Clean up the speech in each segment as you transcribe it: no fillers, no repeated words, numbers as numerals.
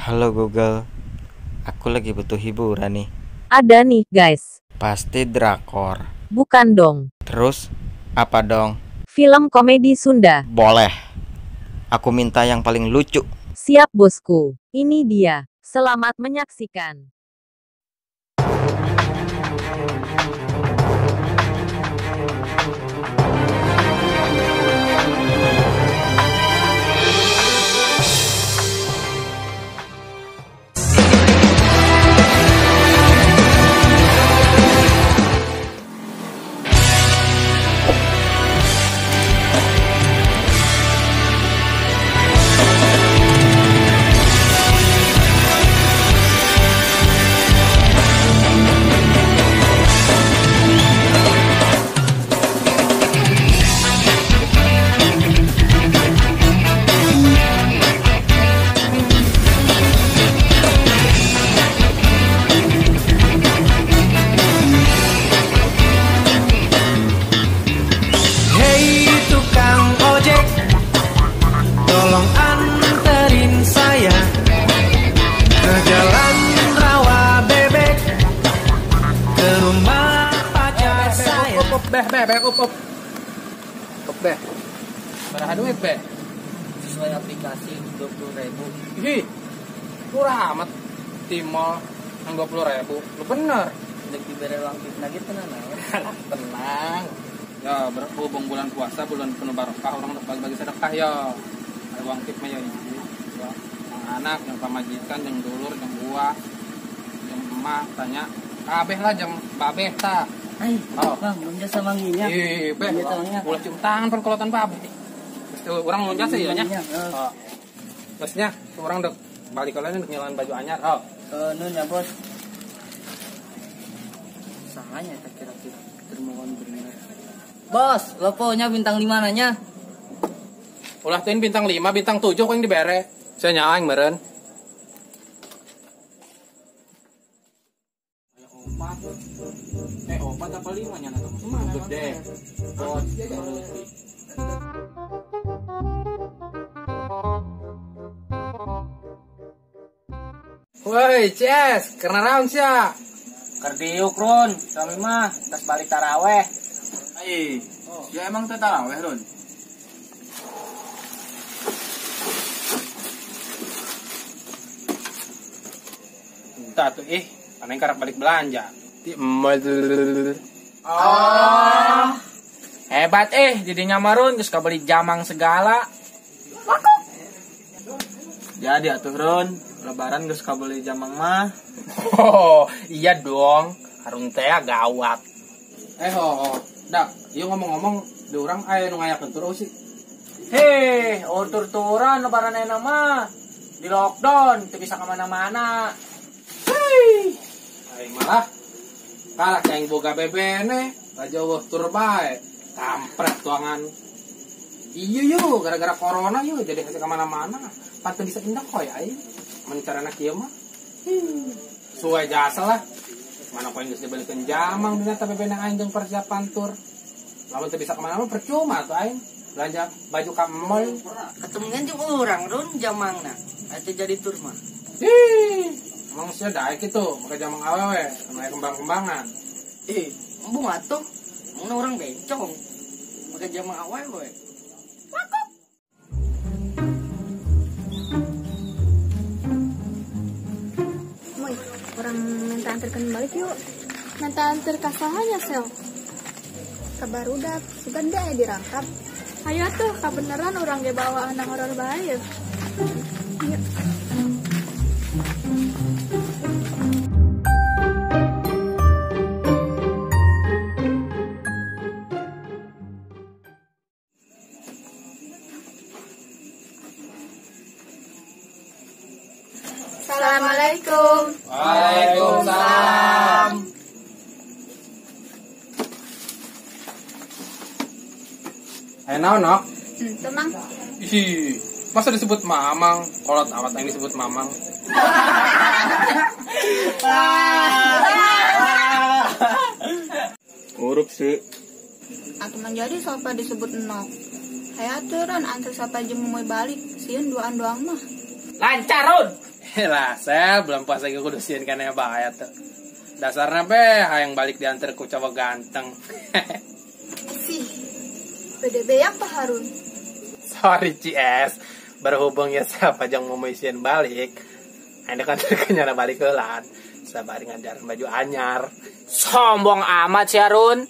Halo Google, aku lagi butuh hiburan nih. Ada nih guys. Pasti drakor. Bukan dong. Terus, apa dong? Film komedi Sunda. Boleh. Aku minta yang paling lucu. Siap bosku. Ini dia. Selamat menyaksikan. Beh, up. Up, beh. Berapa duit, beh? Sesuai aplikasi 20.000. Ih, murah amat. Di mall yang 20.000. Lu bener. Udah diberi uang tip lagi tenang. Tenang. Ya, berhubung bulan puasa, bulan penuh barokah, orang untuk bagi-bagi sedekah ya. Ada uang tip mah ya ini. Ya, yang anak, yang pamajikan, yang dulur, yang gua, yang emak, tanya. Kabeh lah jam babeh ta. Ay, oh. Bang, lunja sama nginya. Ih, beh, ulah cium tangan pan kolotan babe. Terus orang lunja sih ya nya. Oh. Terusnya orang dek balik kalian dek nyelan baju anyar, oh. Nun ya, Bos. Sahanya tak kira-kira termohon bener. Bos, loponya bintang 5 nanya. Ulah teuing bintang 5, bintang 7 kok yang dibere. Saya nyaang meureun. Opat apa 5 nya atau mah gede. Bos, woi, Ces, karena raun sia. Kerdiuk Run, kami mah tas balik taraweh. Ai, ya emang teh taraweh Run. Entah tuh aneh karek balik belanja. Di mall. Oh. Hebat jadinya marun geus kabeli jamang segala. Jadi atuh Run, lebaran geus kabeli jamang mah. Oh, iya dong. Harun teh gawat. Dak, ieu ngomong-ngomong di urang aya nu ngayakeun tur sih. Heh, tur-turan lebaran ayeuna mah. Di lockdown teu bisa ka mana-mana. Hei. Aing malah kalah yang boga bebene, raja eueuh tur bae. Kampret tuangan. Iya yo, gara-gara corona yo jadi hese ka mana-mana. Pan teu bisa indah koy aing. Mun carana kieu mah. Suwe jasa lah. Mana koin geus dibelikeun jamang dina ta bebene aing jeung persiapan tur. Lamun teu bisa ka mana-mana percuma tuh aing. Belanja baju ka mall. Ketemuan jeung urang Run jamangna. Atuh jadi tur mah. Ih. Emang sih daek itu, pakai jamang awewe, sama kembang-kembangan. Ih, embung atuh. Emang orang bencong. Pakai jamang awewe. Wakok. Moy, orang minta antarkan balik yuk. Minta antar kasahanya, Sel. Kabar udah, sugan deh dirangkap. Ayo tuh, kabeneran orang ge bawa anak horor bae. Yuk. Assalamualaikum. Waalaikumsalam. Ayo naon, Nok? Tenang. Ih, masa disebut mamang? Kolot amat yang disebut mamang. Urup sih. Atau menjadi sopa disebut Nok. Hayo aturan antar sapa jeung moy balik, sieun duaan doang mah. Lancar, Run. Lah, sel bulan puasa ge kudu sieun kana bae atuh. Dasarna be hayang balik diantar ku cowok ganteng. Sih. PDB apa Harun? Sorry CS, berhubung ya siapa jang mau sieun balik. Aing kan terkenyana balik heulaan. Sabari ngajaran baju anyar. Sombong amat si Harun.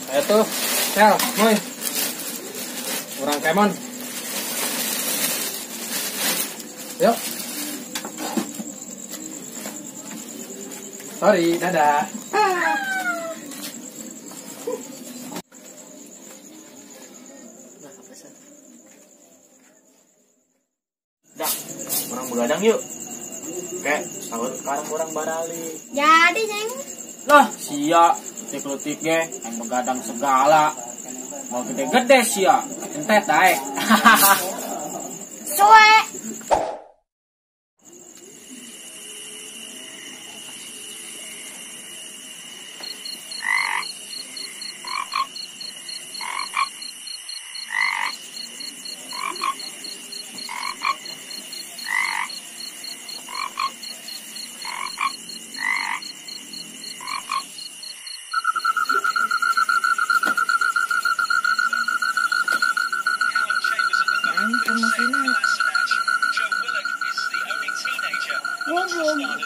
Ayo tuh, sel, moy. Urang kemon. Yuk. Sorry, dadah. Dah, orang begadang yuk. Oke, sahur sekarang orang barali. Jadi, Neng. Lah, sia, letik-letik ge, yang begadang segala. Mau gede-gede sia, entet daek. Suwe.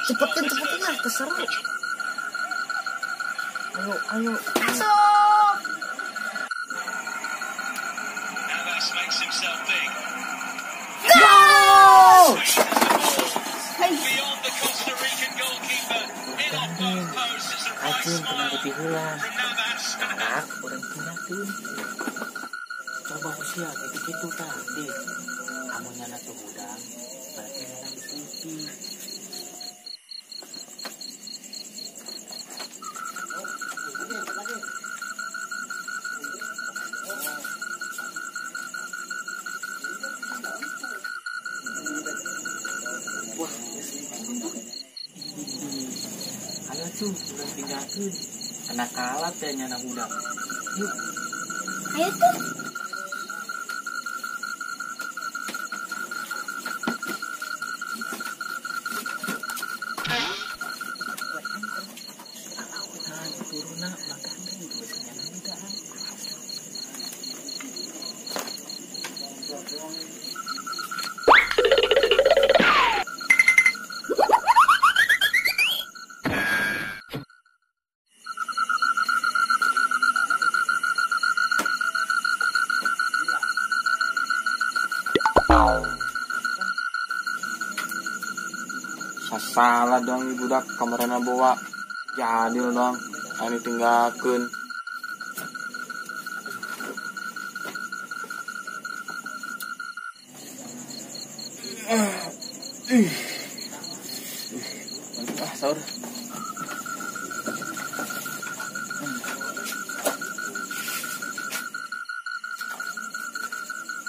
Cepetin lah, keseru. Ayo, ayo. Masuk. Gol! Hai. Acun kena putih hulang. Karak orang tinggalkeun. Coba usia gitu-gitu tadi. Kamu nyana tuh hudang, berarti nyana di TV. Wah, ayo tuh, urang tinggalkeun. Kena kalat ya nyana hudang. Yuk. Ayo tuh. Salah dong ibu budak kamarana bawa jadil dong ini tinggalkeun. Ah, sahur.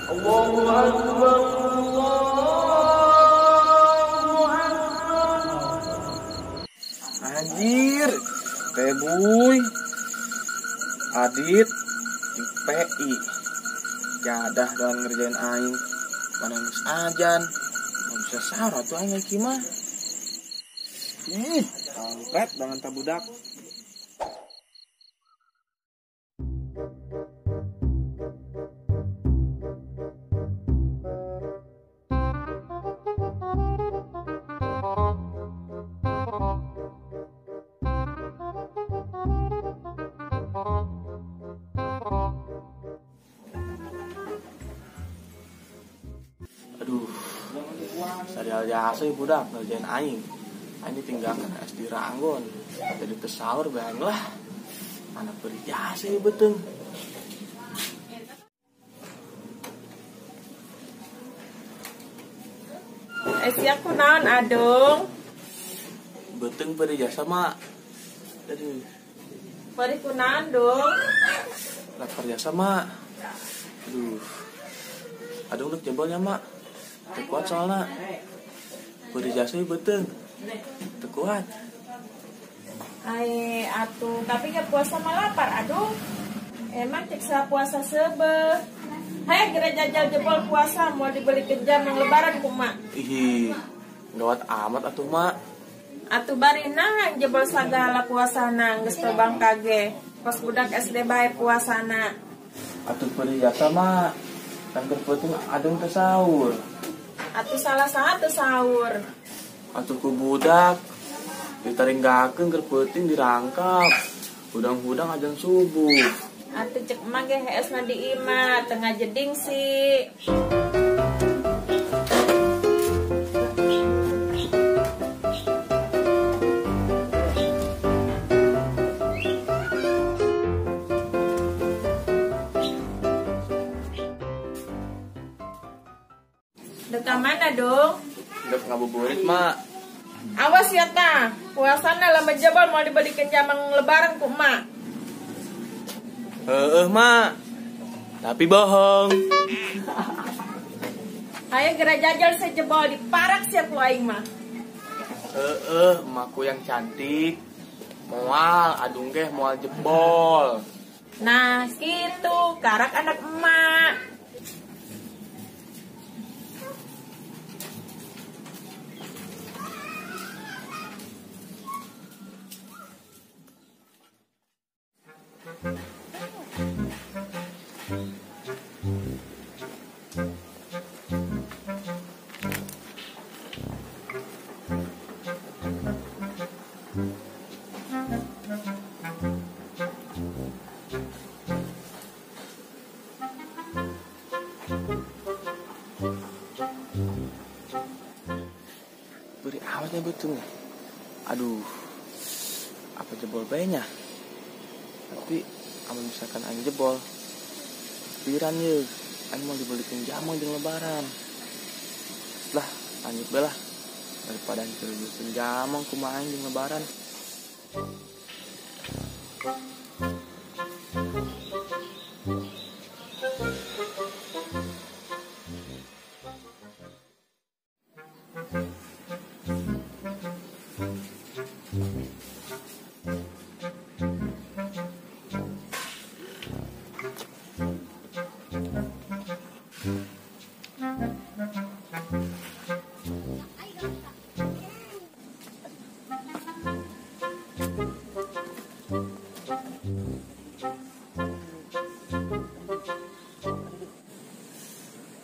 Allahu Akbar, Allahu Akbar. Anjir, Tebuy, Adit, di PI, jadah doang ngerjain aing, mana geus ajan, mau bisa sahur atuh aing iki mah. Ih, kampret banget ta budak. Aduh, sadar jasa ibu budak ngerjain aing. Aing ditinggalkan es di ranggon. Jadi tersahur bayang lah. Mana beri jasa ibu betul. Sia kunaon adung? Beteng beri jasa mak. Aduh. Beri kunaon dong? Lapar jasa mak. Aduh. Aduh untuk jebolnya mak. Tekuat soalnya. Beri jasa beteng. Tekuat. Ai atuh, tapi nggak puasa mah lapar aduh. Emang cek puasa sebe. Hai geura jajal jebol puasa mau dibeli jam yang lebaran kumak. Ih, Gawat amat atuh mak. Atuh bari nahan jebol sagala puasana geus tobang kage. Pas budak SD bae puasana. Atuh beri jasa mak. Kan keur peuting adeng teu sahur. Atuh salah saha teu sahur. Atuh ku budak ditaringgakeun keur peuting dirangkap. Hudang-hudang ajan subuh. Atuh cek emak ge hees na di imah teu ngajeding sih. Dek mana dong? Dek ngabuburit mak. Awas ya ta, puasana lama jebol mau dibelikan jamang lebaran ku emak. Heeh mak, tapi bohong. Ayo geura jajal sejebol diparak siap ku aing mah. Heeh, emakku yang cantik. Moal adung geh moal jebol. Nah, gitu karak anak emak. Beri awatnya betul nih. Aduh, apa jebol baiknya? Tapi amun misalkan aing jebol, piran ye, aing mau dibelikin jamang jeung lebaran. Lah, lanjut be lah. Daripada aing dibelikin jamang kumaha aing jeung lebaran.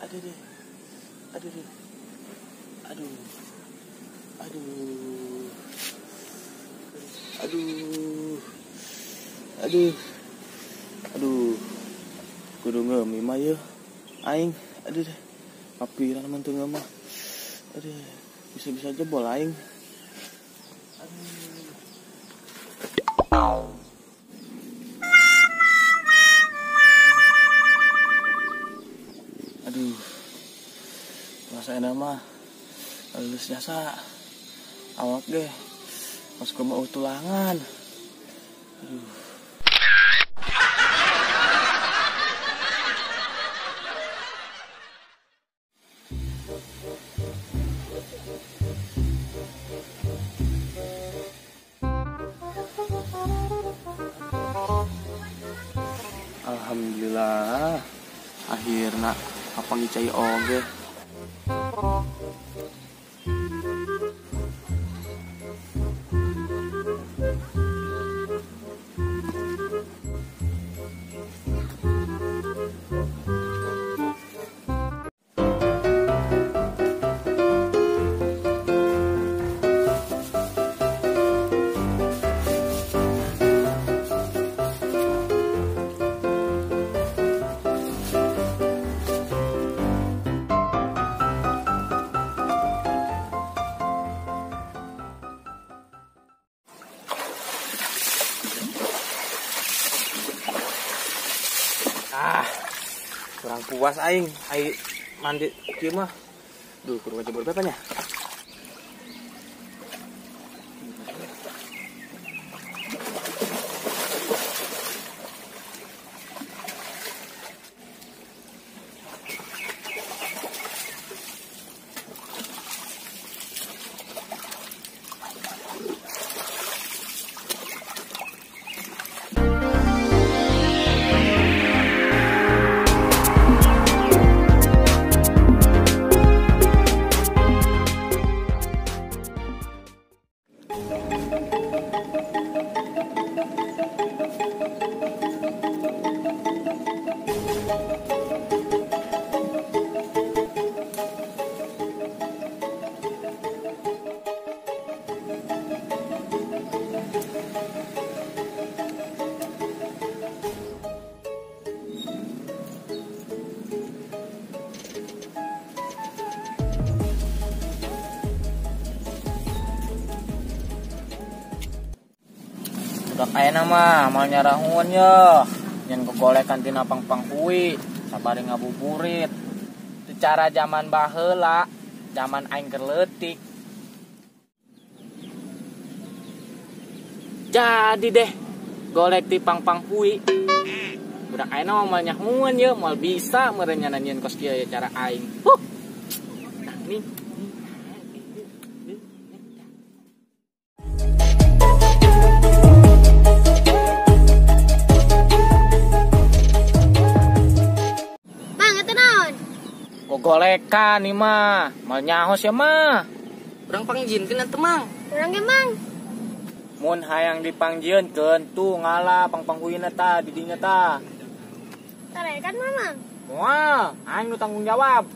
Aduh deh, aduh deh, aduh, aduh, aduh, aduh, aduh, kudu ngeumi mah yeuh, aing, aduh deh, papiran mah teu ngeumah, aduh, bisa-bisa jebol aing. Aduh. Aduh, masa enak mah lulus jasa awak deh, pas gue mau tulangan. Aduh. Alhamdulillah, akhirnya apa ngicai oge. Ah, kurang puas aing, aing mandi kieu mah. Duh, kudu ngajebol berapa nya? Budak ayeuna mah moal nyarahun ye. Nyen gogolekan tina pangpanghui, sabari ngabuburit. Secara zaman baheula, zaman aing keur leutik. Jadi deh, golek ti pangpanghui. Budak ayeuna mah moal nyahueun ye, moal bisa meureun nya nyieun kos kieu ye cara aing. Huh. Nah, nih. Golekan nih mah, mal nyaho sia mah. Urang pangjinkeun atuh Mang. Urang ge Mang. Mun hayang dipangjieunkeun tuh ngalah pangpanghuina ta di dinya ta. Tarekan mah Mang. Moal, aing nu tanggung jawab.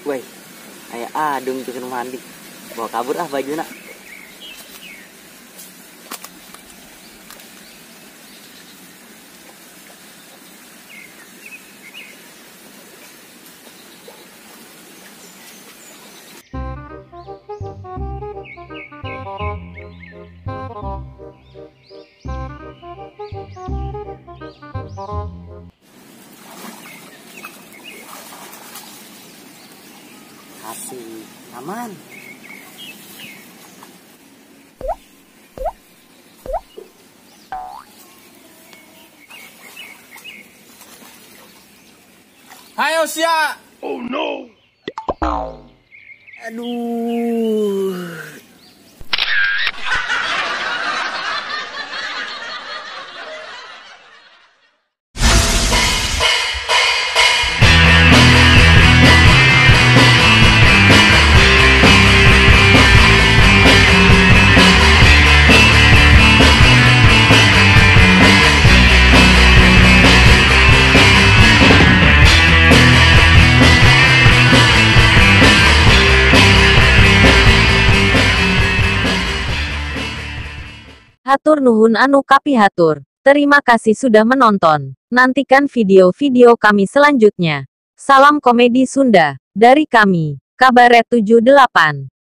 Woi, aya adung keur mandi. Bawa kabur ah bajuna. Kasih aman. Hayo sia. Oh no. Aduh. Hatur nuhun anu kapihatur. Terima kasih sudah menonton. Nantikan video-video kami selanjutnya. Salam komedi Sunda. Dari kami, Kabaret 78.